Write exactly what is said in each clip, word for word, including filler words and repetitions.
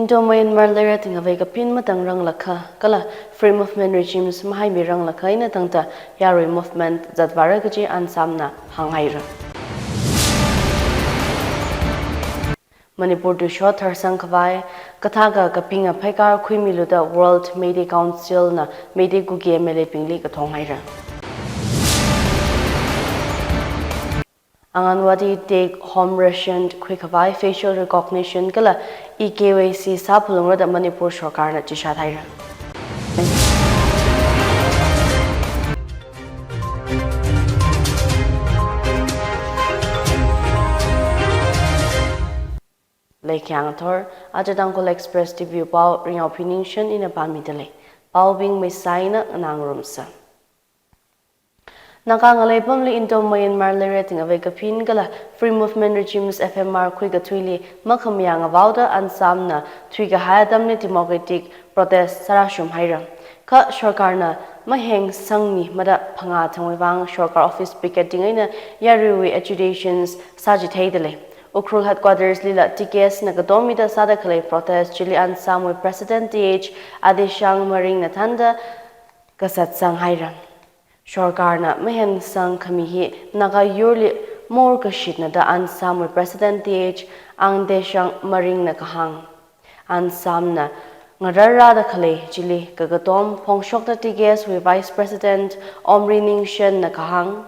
Indo-Myanmar leirat ngavei kapin matangrang lakha, kala Free Movement Regimes mahaimi rang lakha eina tangda yarui movement zatvara kaji Ansamna hānghaira. Manipur tuishot tharsang khavai, kathākha kapinga phaikar khuimilu da World Meitei Council na Meitei Kuki M L A bingli kathong haira. Anganwadi take home ration khui khavai facial recognition kala e-KYC sāphalungra da Manipur sorkarna chishat haira. Leikhyang thor, aja Tangkhul Express T V pao, Ringyao Phiningshen ina pāmida lei. Paobing meisaina nganāngarumsa. Naga ngalei pamli Indo-Myanmar leirat ngavei kapin kala Free Movement Regimes, F M R, khui kathuili makhamayā ngavaoda Ansamna thuikahai atamli democratic protest sārāshum haira. Kha sorkarna maheng sangmi mada phangā thangwui vang sorkar office picketing eina yaruiwui agitations sāchitheida lei. Ukhrul headquarters lila T K S na katom mida sāda khalei protest chili Ansamwui President T H Adeshang Maringna thānda kasatsang haira. Sorkarna maheng sangkhami hi Naga yurli morkashitna da Ansamwui President T H Adeshang Maringna kahāng. Ansamna ngararrada khalei chili kakatom phongshokta T K S wui Vice President Omri Ningshen na kahāng.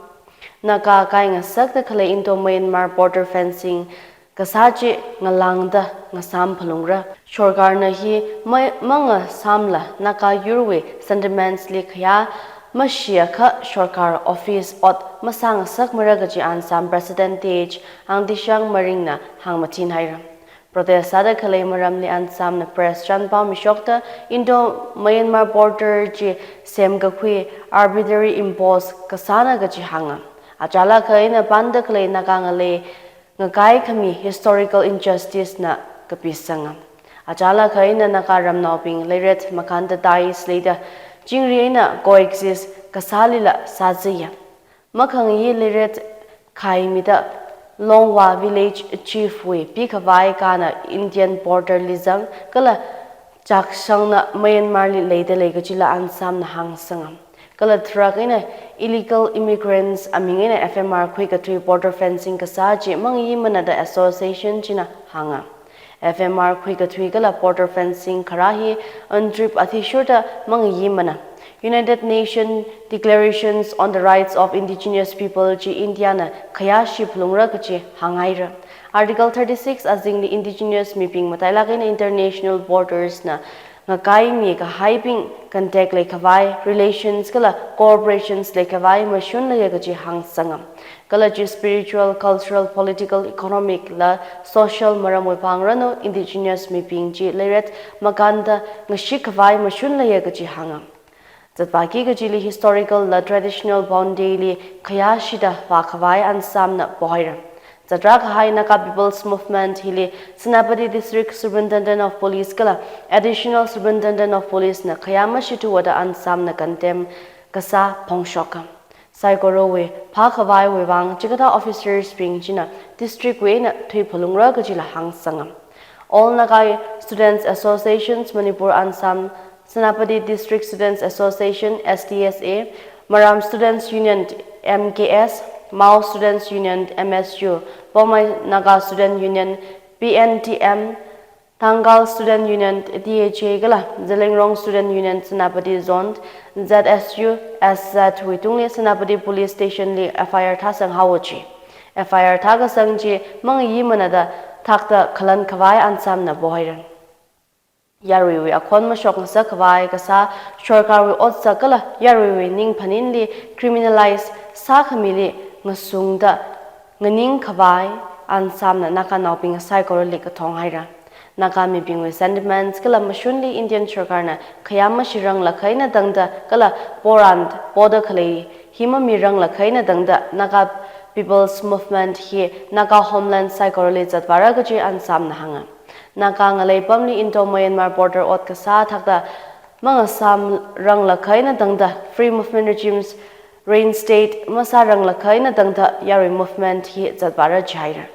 Naga kai ngasakta khalei Indo-Myanmar border fencing kasā chi ngalāngda ngasam phalungra. Sorkarna hi ma-, mangasāmla Naga yurwui sentiments li khayā mashiakha sorkar office ot masāngasakmara kaji Ansam President T H Adeshang Maringna hāngmathin haira. Protest sāda khalei maramli Ansamna press chānpao mishokta Indo-Myanmar border chi semkakhui arbitrary impose kasāna kaji hānga. Achālakha eina panda khalei Naga ngalei ngakai khami historical injustice na kapisanga. Achālakha eina Naga ramnaobing leirat makānda ties leida chingri eina coexist kasālila sāzaya. Makhangayi leirat khaimida Longwa village chief wui pikhavai kana Indian border li zang kala chakshangna Myanmar li leida lei kajila Ansamna hāngsanga. Kala tharak eina illegal immigrants aming eina F M R khui kathui border fencing kasā chi mangayimana da association china hānga. F M R khui kathui kala border fencing kharā hi untrip athishurda mangayimana. United Nations Declarations on the Rights of Indigenous People chi India na khayāshi phalungra kaji hānghaira. Article thirty-six azingli indigenous mibing matailak eina international borders na ngakaimi kahaibing contact leikhavai, relations kala cooperations leikhavai mashun leiya kaji hāngsanga. Kala chi spiritual, cultural, political, economic la social maramwui vang ranu indigenous mibing chi leirat makānda ngashik khavai mashun leiya kaji hānga. Zatvāki kajili historical la traditional boundary li khayāshida vākhavai Ansamna pohaira. Zatrā kahai Naga People's Movement hili Senapati District Superintendent of Police kala Additional Superintendent of Police na khayā mashithuwa da Ansamna condemn kasā phongshoka. Saikorawui phākhavaiwui vang chikathā officers bing china district wui eina thuiphalungra kajila hāngsanga. All Naga Students Associations Manipur Ansam, Senapati District Students Association, S D S A, Maram Students Union, M K S, Mao Students Union, M S U, Poumai Naga Student Union, P N T M, Thangal Student Union, T H A kala Zeliangrong Student Union Senapati Zone, Z S U, S Z wui tungli Senapati Police Station li F I R thāsang haowa chi. F I R thākasang chi mangayimana da thakta khalankhavai Ansamna pohaira. Yaruiwui akhon mashokngasak khavai kasā, sorkarwui otsak kala yaruiwui ning phaninli criminalize sākhamili ngasungda nganingkhavai Ansamna Naganaobing saikorali kathong haira. Naga mibingwui sentiments kala mashunli Indian sorkarna khayā mashirang lakha eina tangda kala poran poda khalei hi mamirang lakha eina tangda Naga People's Movement hi Naga homeland saikorali zatvara kaji Ansamna hānga. Naga ngalei pamli Indo-Myanmar border ot kasā thakta mangasāmrang lakha eina tangda Free Movement Regimes reinstate masārang lakha eina tangda yarui movement hi zatvara jihaira.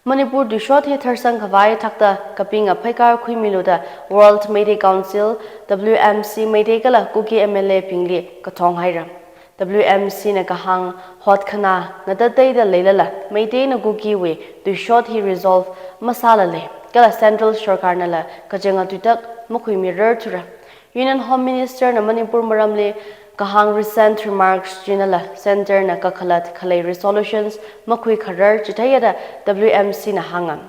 Manipur tuishot hi tharsang khavai thakta kapinga phaikar khuimilu da World Meitei Council, W M C Meitei kala Kuki M L A bingli kathong haira. W M C na kahāng hotkhana ngatateida leilala Meitei na Kuki wui tuishot hi resolve masāla lei, kala Central Sorkar nala kachanga tuitak makhuimirar thura. Union Home Minister na Manipur maramli kahāng recent remarks chinala Centre na kakhalat khalei resolutions makhuikharar chitheiya da W M C na hānga.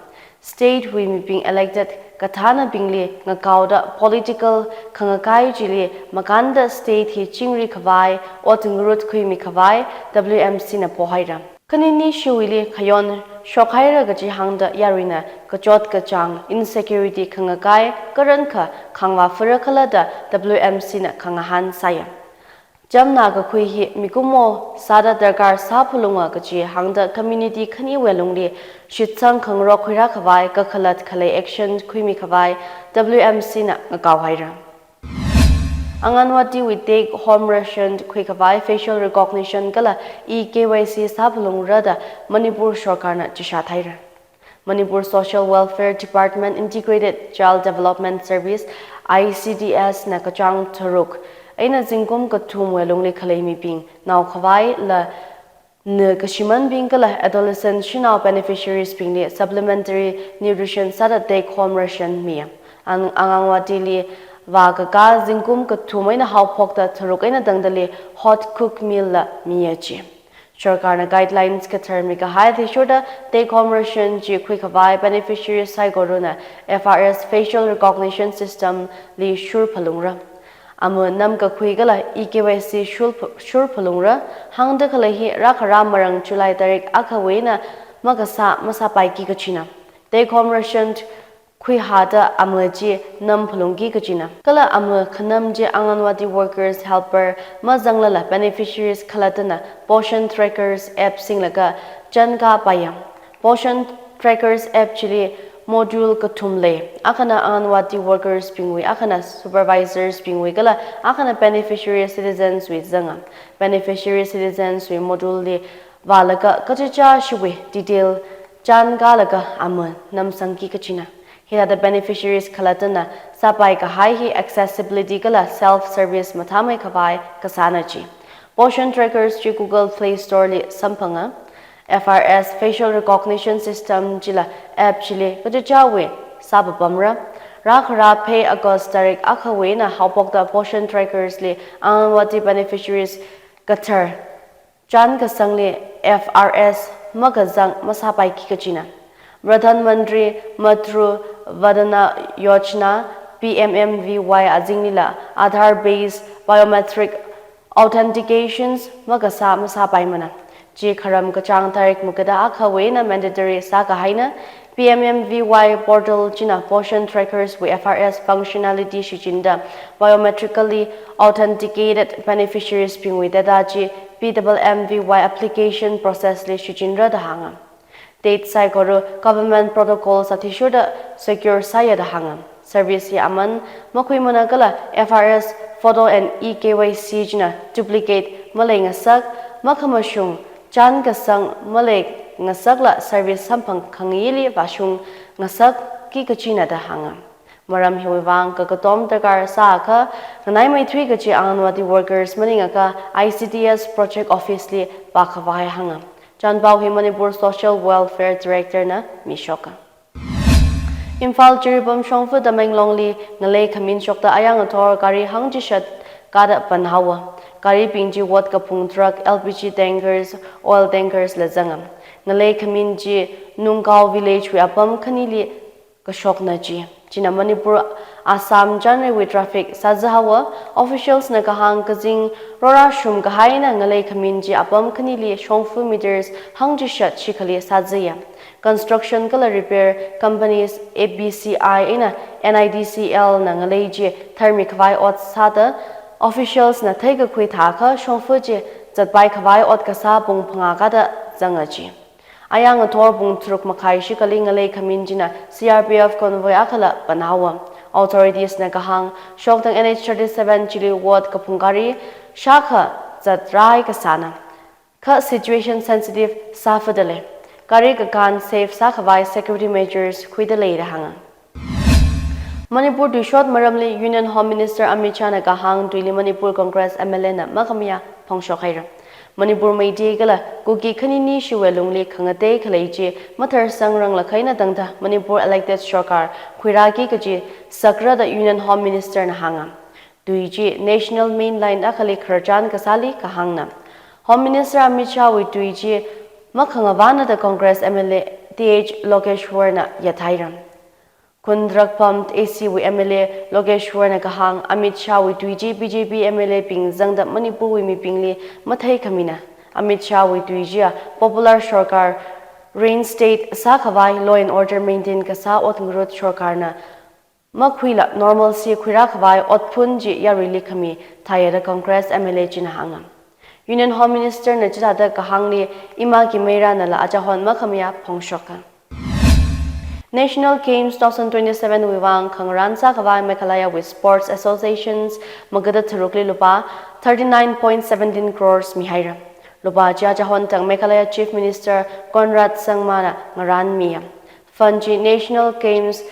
State wui mibing elected kathānabingli ngakaoda political khangakai chili makānda state hi chingri khavai ot ngarut khuimi khavai W M C na pohaira. Khanini shiwuili khayon shokhaira kaji hāngda yaruina kachot kachāng insecurity khangakai karankha khangvā phara khala da W M C na khangahān sāya. Chamna kakhui hi mikumo sāda darkar sāphalunga kaji hāngda community khaniwui lungli shitsang khangarok khuira khavai kakhalat khalei action khuimi khavai W M C na ngakao haira. Anganwadi wui take home ration khui khavai facial recognition kala e K Y C sāphalungra da Manipur Sorkar na chishat haira. Manipur Social Welfare Department Integrated Child Development Service, I C D S na kachāng tharuk eina zingkum kathumwui lungli khalei mibing, nao khavai la na kashimanbing kala adolescent shanao beneficiaries bingli supplementary nutrition sāda take home ration miya. Ang-, Anganwadi li vākakā zingkum kathum eina haophokta tharuk eina tangdali hot cook meal la miya ji. Sorkar na guidelines kathar mikahai athishurda take home ration chi khui khavai beneficiaries saikorana F R S facial recognition system li shurphalungra. Amu nam kakhui kala e K Y C shur-, shurphalungra hāngda khalei hi rākhara marāng July tarik akhawui eina makasā masāpaiki kachina. Take home ration khuihada amu chi namphalungki kachina. Kala amu khanam chi Anganwadi workers helper mazanglala beneficiaries khalattana Poshan Trackers app singlaga chānkapaiya. Poshan Trackers app chili module kathum lei. Akhana Anganwadi workers bingwui, akhana supervisors bingwui kala akhana beneficiary citizens wui zanga. Beneficiary citizens wui module li vālaga kachichā shiwui detail chānkalaga amu namsangki kachina. Hithāda beneficiaries khalattana sāpai kahai hi accessibility kala self-service mathāmei khavai kasāna ji. Poshan Trackers chi Google Play Store li samphanga. F R S facial recognition system chila app chili kachichāwui sāpapamra. Rākhara phei August tarik akhawui eina haophokta Poshan Trackers li Anganwadi beneficiaries kathar chānkasangli F R S makazang masāpaiki kachina. Pradhan Mantri Matru Vandana Yojana, P M M V Y azinglila Aadhaar based biometric authentications makasā masāpaimana. Chi kharam kachāng tarik makada akhawui eina mandatory sākahaina. P M M V Y portal china Poshan Trackers wui F R S functionality shichinda biometrically authenticated beneficiaries bingwui data chi P M M V Y application process li shichinra da hānga. Date saikora government protocols athishurda secure sāya da hānga. Service hi aman makhuimana kala F R S photo and e K Y C china duplicate maleingasak, makhamashung chānkasang maleingasakla service samphang khangayili vāshung ngasakki kachina da hānga. Maram hiwui vang kakatom darkar sāakha nganaimeithui kachi Anganwadi workers maningakha I C D S project office li vākhavai hānga. Chānpao hi Manipur Social Welfare Director na mishoka. Imphal Jiribam shongfa Tamenglong li ngalei khamin shokta ayang athor gari hangchishat kada panhaowa. Garibing chi wot kaphung truck, L P G tankers, oil tankers la zanga. Ngalei khamin chi Nungkao village wui apam khanili kashokna ji. China Manipur Assam chānreiwui traffic sāzahaowa. Officials na kahāng kazing rorashum kahaina ngalei khamin chi apam khanili shongfa meters hangchishat shikhali sāzaya. Construction kala repair companies A B C I eina N I D C L na ngalei chi tharmi khavai ot sāda officials na theikakhui thākha shongfa chi zatpai khavai ot kasā pung phangā kada zanga ji. Ayang athor pung tharuk makhai shikhali ngalei khamin china C R P F convoy akhala panhaowa. Authorities na kahāng shokdang N H thirty-seven chili wot kaphung gari shākha zatrai kasāna. Kha situation sensitive sāfadalei. gari kakān safe sākhavai security measures khuida lei da hānga. Manipur tuishot maramli Union Home Minister Amit Shah na kahāng tuili Manipur Congress M L A na makhamayā phongshok haira. Manipur Meitei kala Kuki khaniniwui lungli khangatei khalei chi matharsang ranglakha eina tangda Manipur elected sorkar khuirāki kaji sakra da Union Home Minister na hānga. Tui chi National Main Line akhali khararchan kasāli kahāngna. Home Minister Amit Shah wui tui chi makhangavāna da Congress M L A T H Lokeshwar na yathaira. Khundrakpam A C wui M L A Lokeshwar na kahāng Amit Shah wui tui chi B J P M L A bing zangda Manipur wui mibingli matheikhamina. Amit Shah wui tui chiya popular sorkar reinstate sākhavai law and order maintain kasā ot ngarut sorkarna makhuila normalcy khuirākhavai otphun chi yaruili khami thāya da Congress M L A china hānga. Union Home Minister na chithāda kahāngli Ima Kimeira nala achahon makhamayā phongshoka. National Games two thousand twenty-seven wui vang khangarān sākhavai Meghalaya wui Sports Associations magada tharukli lupā thirty-nine point seventeen crores mihaira. Lupā chi achahon tang Meghalaya Chief Minister Conrad Sangma na ngarānmiya. Fund chi National Games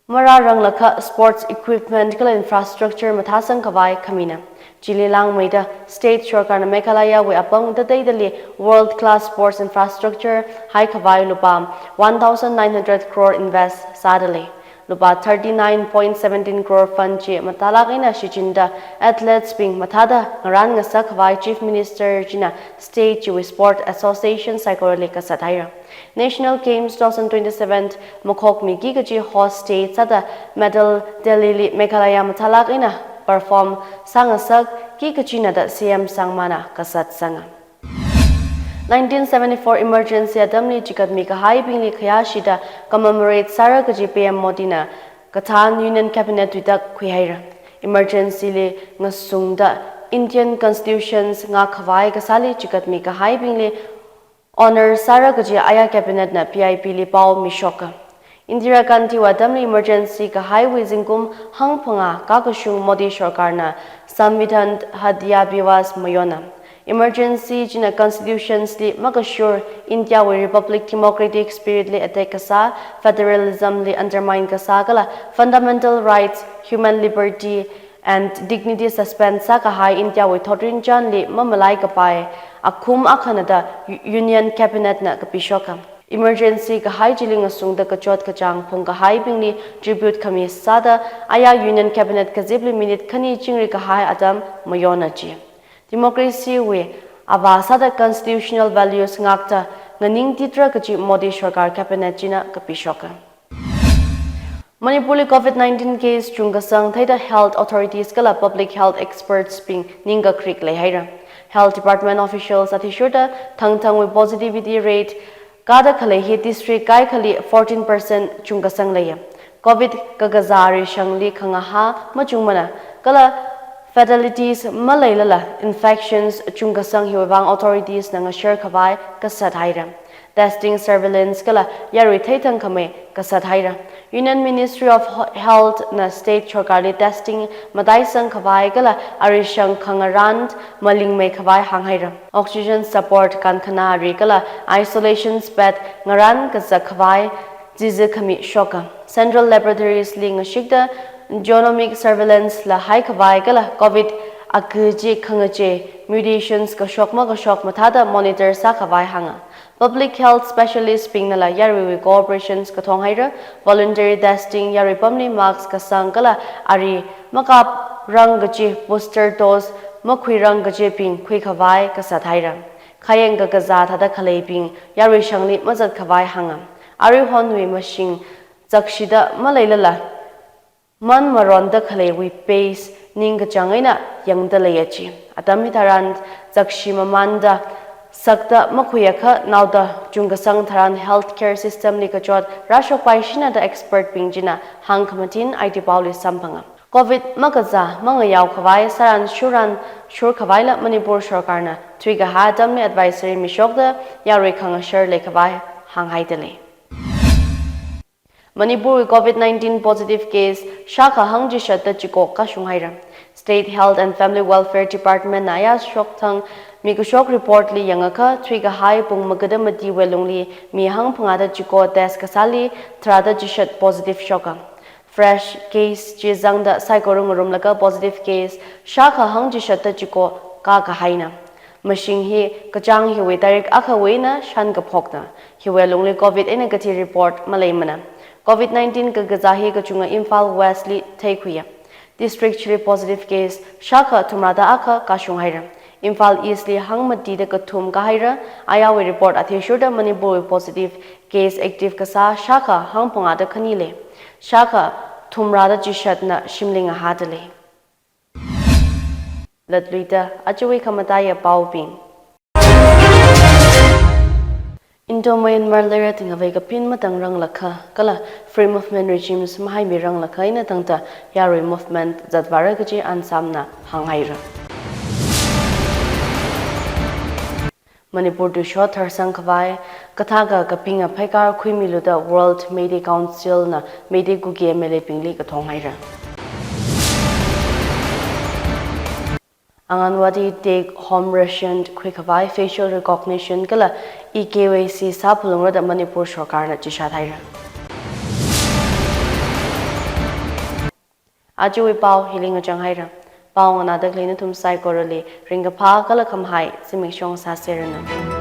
marāranglakha sports equipment kala infrastructure mathāsangkhavai khamina. Chili langmeida state sorkarna Meghalaya wui apam tateidali world class sports infrastructure haikhavai lupā one thousand nine hundred crore invest sāda lei. Lupā thirty-nine point seventeen crore fund chi mathālāk eina shichinda athletes bing mathāda ngarān ngasakkhavai Chief Minister china state chiwui sport association saikorali kasat haira. National Games two thousand twenty-seven makhokmiki kaji host state sāda medal tallyli Meghalaya mathālāk eina perform sāngasakki kajina da C M Sangma na kasat sanga. Nineteen seventy-four emergency atamli chikatmi kahaibingli khayāshida commemorate sāra kaji P M Modi na kathān Union Cabinet tuitak khuihaira. Emergency li ngasungda Indian Constitutions ngakkhavai kasāli chikatmi kahaibingli honor sāra kaji aya Cabinet na V I P li pao mishoka. Indira Gandhi wui atamli emergency kahaiwui zingkum hangphangā kakashung Modi sorkarna Samvidhan Hadya Diwas mayona. Emergency china constitutions li makashur India wui republic democratic spirit li attack kasā, federalism li undermine kasā kala fundamental rights, human liberty, and dignity suspend sākahai India wui thotrinchānli mamalai kapai akhum akhana da U-, Union Cabinet na kapishoka. Emergency kahai chili ngasungda kachot kachāng phungkahaibingli tribute khami sāda aya Union Cabinet kazipli minute khani chingri kahai atam mayona chi. Democracy wui avā sāda constitutional values ngakta nganingtitra kaji Modi sorkar Cabinet china kapishoka. Manipurli COVID nineteen case chungkasang theida health authorities kala public health experts bing ningkakrik leihaira. Health Department officials athishurda thangthangwui positivity rate kāda khalei hi district kaikhali fourteen percent chungkasang leiya. COVID kakazā rishangli khangahā machungmana kala fatalities maleilala infections chungkasang hiwui vang authorities na ngasharkhavai kasat haira. Testing, surveillance kala yarui theithang khamei kasat haira. Union Ministry of Ho-, Health na state sorkarli testing mataisangkhavai kala arishang khangarān malingmeikhavai hānghaira. Oxygen support kankhana ari kala isolation bed ngarān kazakkhavai chizi khami shoka. Central laboratories li ngashikda genomic surveillance la haikhavai kala COVID akha chi khangachei mutations kashok makashok mathāda monitor sākhavai hānga. Public health specialist bingnala yaruiwui cooperations kathong haira, voluntary testing, yarui pamli mask kasang kala ari makaprang kaji booster dose makhuirang kajibing khuikhavai kasat haira. Khayang kakazā thāda khaleibing yarui shangli mazatkhavai hānga. Aruihonwui mashing zakshida maleilala man maronda khaleiwui pace ningkachāng eina yangda leiya chi. Atam hitharan zakshi mamanda sakta makhuiakha naoda chungkasang tharan healthcare system li kachot rāshokpaishina da expert bing china hāngkhamatin I T paoli samphanga. COVID makazā mangayaokhavai sāran shuran shurkhavaila Manipur sorkarna thuikahai atamli advisory mishokda yarui khangashar leikhavai hānghaida lei. Manipurwui COVID nineteen positive case shākha hangchishatta chikok kashung haira. State Health and Family Welfare Department na aya shokthang Mikashok report li yangakha, thuikahai pung magada mati wuilungli mi hangphangāda chiko test kasāli tharāda chishat positive shoka. Fresh case chi zangda saikora ngarumlaga positive case shākha hangchishatta chiko kākahaina. Mashing hi kachāng hiwui tarik akhawui eina shānkaphokna. Hiwui alungli covid eina kathi report maleimana. Covid nineteen kakazā hi kachunga Imphal West li theikhuiya. District chili positive case shākha thumrāda akha kashung haira. Imphal East li hangmatida kathum kāhaira, ayarwui report athishurda Manipurwui positive case active kasā shākha hangphangāda khani lei. Shākha thumrāda chishatna shimli ngahāda lei. Latluida ajawui khamataiya paobing. Indo-Myanmar leirat ngavei kapin matang ranglakha, kala Free Movement Regimes mahaimi ranglakha eina tangda yarui movement zatvāra kaji Aung San na hānghaira. Manipur tuishot tharsang khavai, kathākha kapinga phaikar khuimiluda World Meitei Council na Meitei Kuki M L A bingli kathong haira. Anganwadi take home ration khuikhavai facial recognition kala e-K Y C sāphalungra da Manipur sorkarna chishat haira. Ajawui pao hili ngachang haira. Pao nganāda khalei nathum saikorali ringkaphā kala khamahai zimiksho sāseranu.